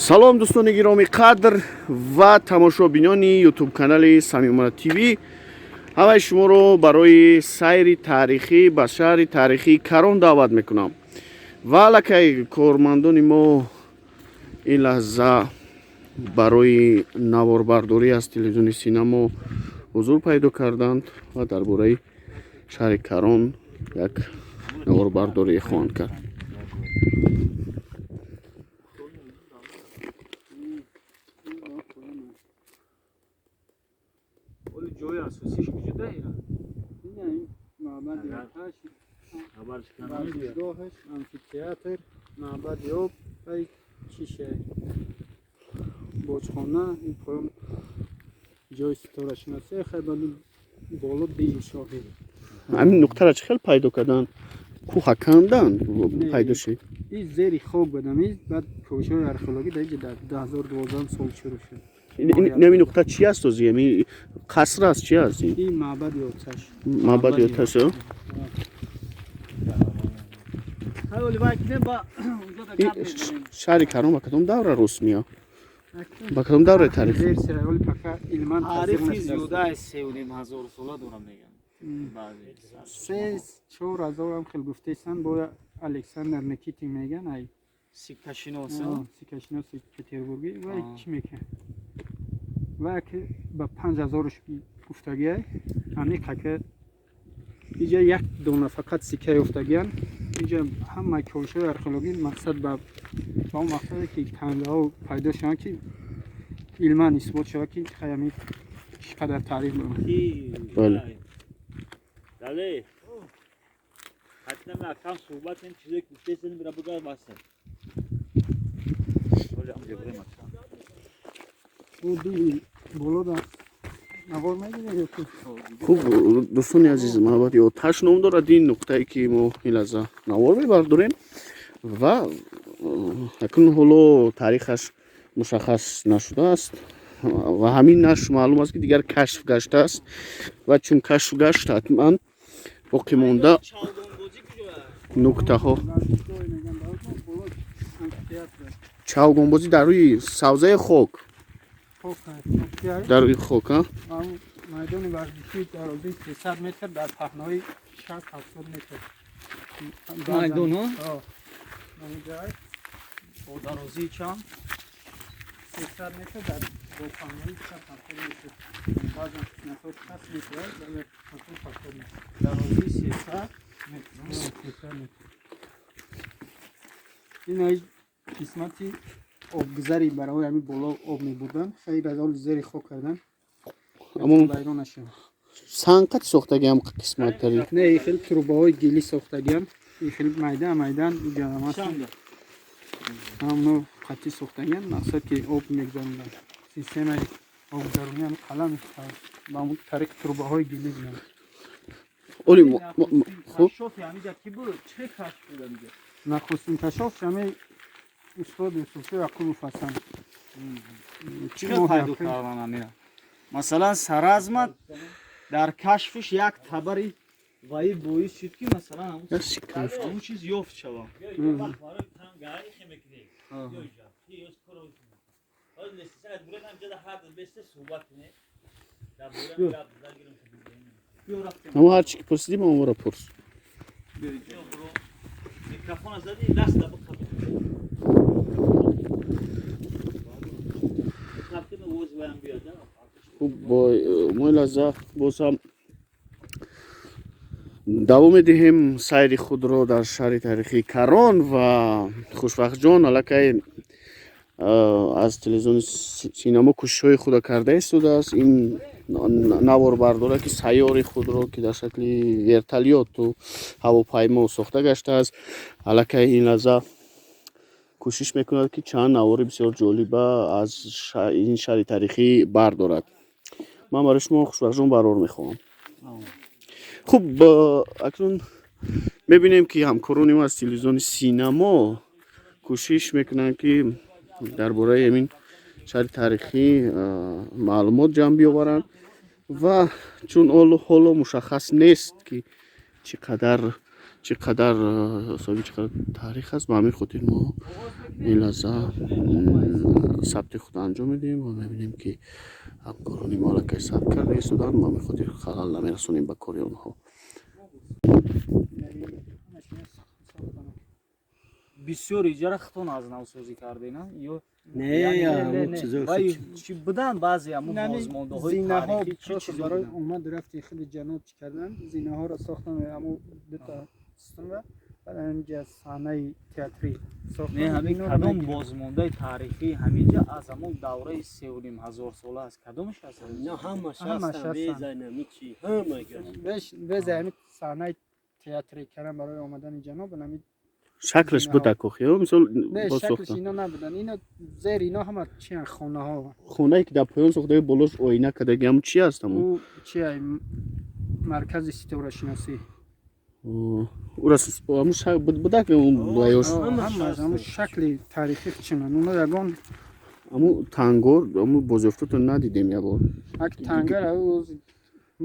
Салом, дӯстони гиромӣ қадр ва тамошобинони Ютуб канали Самимона ТВ. Ҳамаи шуморо барои сайри таърихӣ ба шаҳри таърихии Карон даъват мекунам. Ва аллакай кормандони мо ин лаҳза барои наворбардорӣ аз телевизиони Синамо ҳузур пайдо карданд ва дар бораи шаҳри Карон як наворбардорӣ хоҳанд кард. Ҷои асосиш куҷода ира? Маъбади оташ, варзишгоҳаш, амфитеатр, маъбади об ва чише, бочхона, ин поён ҷои ситорашиносӣ, хай баъд боло дижи шоҳӣ. Ҳамин нуқтаро чӣ хел пайдо карданд? Кӯҳа канданд, пайдо шид? И зери хок будам, баъд ковишҳои археологӣ дар инҷа дар 2012 сол шурӯъ шуд. Ин нуқта чи аст? Ози ами қаср аст, чи аст ин? Ин маъбади оташ. Маъбади оташ. Шаҳри Карон ба кадом давра рост меяд, ба кадом давраи таърихӣ? Таърихи зиёда аз 3500 сола дорам, мегӯям. 3-4 ҳазорам хел гуфтесан, бо Александр Никитин меган, ай сиккашинос. Сиккашиноси Петербургӣ. Ва чӣ мекунад, ва ки ба 5000-ш гуфтагиай, аниқа ки иҷа як дона фақат сикка ёфтагиян. Иҷа ҳама ковишҳои археологӣ мақсад ба он мақсаде ки тангаҳо пайдо шаванд, ки илман исбот шавад, ки хай ами чӣ қадар таърих дорад. Бале. Ҳатман акам суҳбат кунем, чизое ки гуфтесен бира буга басем. Боло да навор мегирем ё ки? Хуб, дӯстони азиз, маъбади оташ ном дорад ин нуқтае, ки мо ин лаҳза навор мебардорем, ва акнун ҳоло таърихаш мушаххас нашудааст ва ҳамин наш маълум аст, ки дигар кашф гаштааст ва чун кашф гашт, ҳатман боқӣ монда нуктаҳо. Чавгонбозӣ дар рӯи савзаи хок, дар рӯи хок. Майдони варзишӣ дарозии 300 метр, дар паҳнои 60-70 метр. Майдон бо дарозии чанд? 300 метр дар бо паҳнои 60-70 метр, баъзан қисматҳо 60 метр, баъзан қисматҳо 70 метр. Дарозии 300 метр, 300 метр. Ин қисмати обгузари барои ҳамин боло об мебурдан, хеле аз зери хок кардан, вайрон нашавад. Санқати сохтагиам қисматтари? Не, ин хел трубаҳои гилӣ сохтагиам, ин хел майдан майдан ҷарамаст, ҳамно қатӣ сохтагиам, мақсад ки об мегузарондан, системаи обгузаронӣ ҳам қалам ба тариқи трубаҳои гилӣ буданд. Оли, хуб. Нахустин кашоф ҳами устод Юсуфшо Яқубов ҳастанд. Чӣ пайдо кардан амира? Масалан, саразма дар кашфиш як табари ваи боис шуд, ки масалан ҳамун чиз ёфт шавад. Ҳамо ҳарчи ки пурсидӣ, ма онро пурс. Микрофона задӣ, даста бихаб. Хуб, мо ин лаҳза боз ҳам давом медиҳем сайри худро дар шаҳри таърихии Карон ва Хушвақтҷон аллакай аз телевизиони Синамо кӯшишҳои худро карда истодааст. Ин наворбардора, ки сайёри худро, ки дар шакли вертолёту ҳавопаймо сохта гаштааст, аллакай ин лаҳза кӯшиш мекунад, ки чанд навори бисёр ҷолиба аз ин шаҳри таърихӣ бардорад. Ман барои шумо, Хушбахтҷон, барор мехоҳам. Хуб, акнун мебинем, ки ҳамкорони мо аз телевизиони Синамо кӯшиш мекунанд, ки дар бораи ҳамин шаҳри таърихӣ маълумот ҷамъ биёваранд ва чун ҳоло мушаххас нест, ки чӣ қадар Чӣ қадар соҳиби чӣ қадар таърих аст. Ба ҳамин хотир мо ин лаҳза сабти худро анҷом медиҳем ва мебинем, ки ҳамкорони мо аллакай сабт карда истоданд. Ба ҳамин хотир халал намерасонем ба кори онҳо. Ҳамаш ино сохтан. Бисёр иҷара хитон аз навсозӣ кардена ё? Не, Яъне, ҳамун не. чизои Вай худ. чӣ будан, баъзе ҳамун Нами бозмондаҳои зинаҳо таърихӣ чӣ просто чизо барои будан? омад рафти худи ҷаноб чӣ кардан, зинаҳоро сохтан, ҳамун дута сутунра, баъд ҳаминҷа саҳнаи театрӣ сохтан. Не, ҳамин Инора кадом мегиранд. бозмондаи таърихӣ ҳаминҷа аз ҳамон давраи 3500 сола аст, кадомаш аст? Ино ҳамаш Ҳамаш ҳастан, ҳастан. безай нами чи, ҳама гаш. Беза ҳамин саҳнаи театрӣ кардан барои омадани ҷаноб ҳамин Шаклаш зинаҳо. Буда кохиё, мисол, Не, боз шаклш сохтан? Ино набудан, ино зери ино ҳама чиян, хонаҳо. Хонае, ки дар поён сохтаги, болош оина кардаги, ҳам чи аст ҳамон? Ӯ чи маркази ситорашиносӣ. Ура ҳамун будак ваёш? Ҳамаш ҳамун шакли таърихӣ чунан, оно ягон Ҳамун тангор, ҳамун бозёфтото надидем як бор. Ак тангара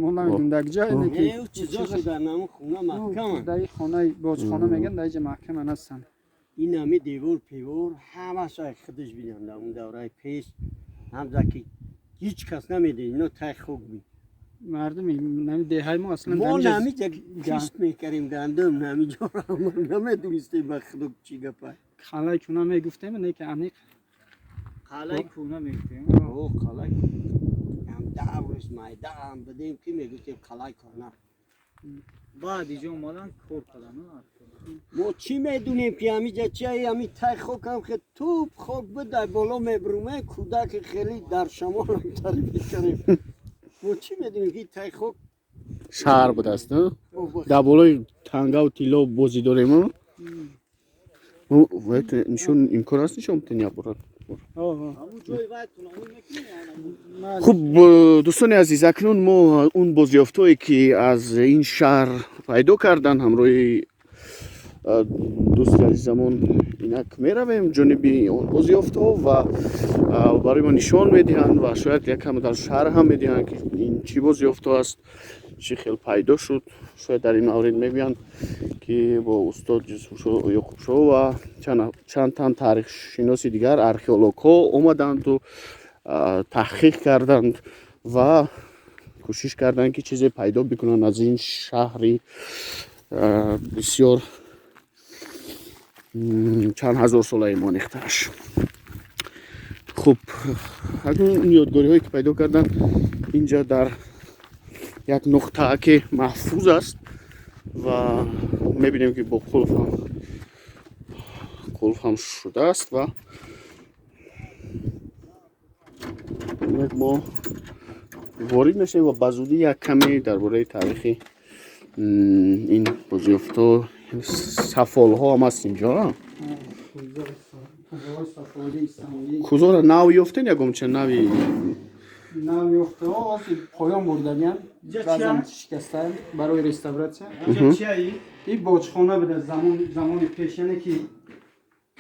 мо намедонем дар ҷо ине ки Не, ӯ чизошо дар намун хона маҳкаманд. Дар ин хонаи боҷхона мегӯянд, дар инҷа маҳкаман ҳастанд. Ин ҳами девор певор ҳамаш ай худаш бидам. Дар он давраи пеш ҳамза ки ҳеҷ кас намедид, ино тай хок буд. Мардуми нами деҳаи мо аслан Мо дар инҷа намиҷа кишт мекардем гандум, намиҷора намедонистем ба худо чӣ гапа. Қалаи куна мегуфтем, не ки аниқ. Қалаи кӯна мегуфтем. О, қалаи. Ҳам даврус майдаам будем, ки мегуфтем қалай кона. Баъд иҷо омадан, кор кардан. Мо чӣ медонем, ки ҳамиҷа чи, ҳами тай хокам хе туп хок буд, дар боло мебруме, кӯдаки хеле дар шамолам тари мекардем. Мо чӣ медонем, ки тай хок Шаҳр будааст, дар болои тангаву тилло бозӣ дорем. Нишон имкон аст, нишон битен як бора? Ҳамун ҷои вай тунаҳо мекунем. Хуб, дӯстони азиз, акнун мо он бозёфтҳое, ки аз ин шаҳр пайдо кардан, ҳамроҳи дӯсти азизамон инак меравем ҷониби он бозёфтҳо ва барои мо нишон медиҳанд ва шояд якам дар шарҳ ҳам медиҳанд, ки ин чӣ бозёфтҳо аст, чӣ хел пайдо шуд. Шояд дар ин маврид мегӯянд, ки бо устод Ёқубшо ва чанд тан таърихшиноси дигар, археологҳо омаданду таҳқиқ карданд ва кӯшиш карданд, ки чизе пайдо бикунанд аз ин шаҳри бисёр чанд ҳазорсолаи монихтааш. Хуб, акнун ин ёдгориҳое, ки пайдо карданд, инҷа дар як нуқтаа, ки маҳфуз аст, ва мебинем, ки бо қулф ҳам шудааст. Ва инак мо ворид мешавем ва ба зудӣ як каме дар бораи таърихи ин бозёфтҳо, сафолҳо ҳам аст инҷо. Кузора нав ёфтен, ягонча нави? Нав ёфтаҳо ҳозир поён бурдагиам, баъзан шикастаам барои реставратсия. Ин боҷхона буда замони пеш, яъне ки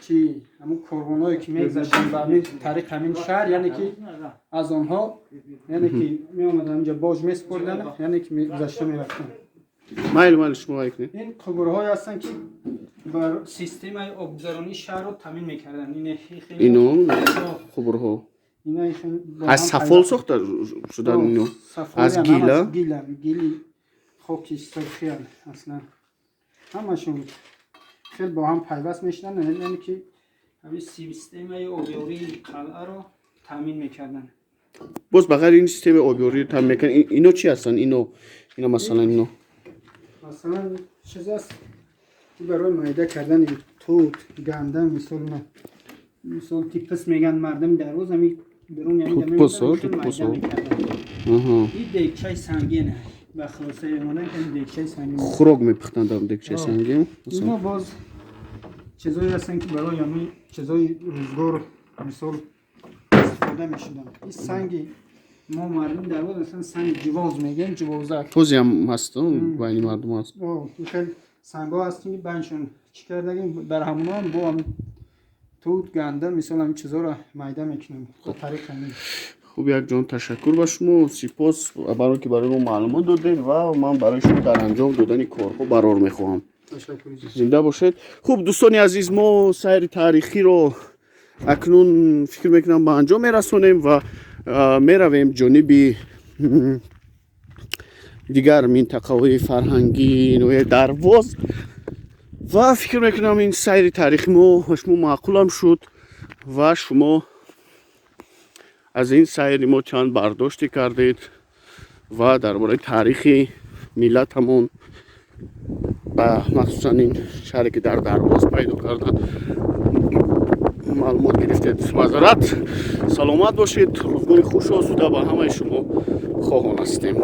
чи ҳамун корвонҳое, ки мегузаштанд ба ҳамин тариқ, ҳамин шаҳр, яъне ки аз онҳо, яъне ки меомаданд инҷа, боҷ месупориданд, яъне ки гузашта мерафтанд. Майли, майли, шумо вай кунед. Ин қубурҳое ҳастанд, ки бар системаи обгузаронии шаҳрро таъмин мекарданд. Ино қубурҳо аз сафол сохта шудан, ино аз гила? Гила, гили хоки сурхиян аслан. Ҳамашон хел бо ҳам пайваст мешуданд, яъне ки ҳамин системаи обёрии қалъаро таъмин мекарданд. Боз ба ғайри ин системаи обёрӣ таъмин мекарданд, ино чӣ ҳастанд? Ино, масалан, ино? Масалан, чиз аст барои майда кардани тут, гандам, мисол, на мисол типис мегӯянд мардами дарвоз, ҳами дарун. Тутпус, тутпус. Ин дегчаи сангин, ба хулосаи омадан, ин дегчаи сангин. Хӯрок мепухтанд дар дегчаи сангин? Ино боз чизое ҳастанд, ки барои ҳамин чизои рӯзгор, мисол, истифода мешуданд. Ин санги мо мардум дарвоз масалан санги ҷивоз мегӯем, ҷивозак. Тозиам ҳаст, байни мардум ҳаст. Хел сангҳо ҳастем, ки байншон чӣ кардагим, дар ҳамонҳо бо ҳамин тут, гандам, мисол, ҳамин чизҳоро майда мекунем ба тариқи ҳамин. Хуб, якҷон ташаккур ба шумо, сипос барое ки барои мо маълумот додед, ва ман барои шумо дар анҷом додани корҳо барор мехоҳам. Ташаккур. Зинда бошед. Хуб, дӯстони азиз, мо сайри таърихиро акнун, фикр мекунам, ба анҷом мерасонем ва меравем ҷониби дигар минтақаҳои фарҳангии ноҳияи Дарвоз. Ва фикр мекунам, ин сайри таърихи мо ба шумо маъқулам шуд ва шумо аз ин сайри мо чанд бардоште кардед ва дар бораи таърихи миллатамон ба махсусан ин шаҳре, ки дар Дарвоз пайдо карданд, маълумот гирифтед. Маъзарат, саломат бошед, рӯзгори хушу осуда ба ҳамаи шумо хоҳон ҳастем.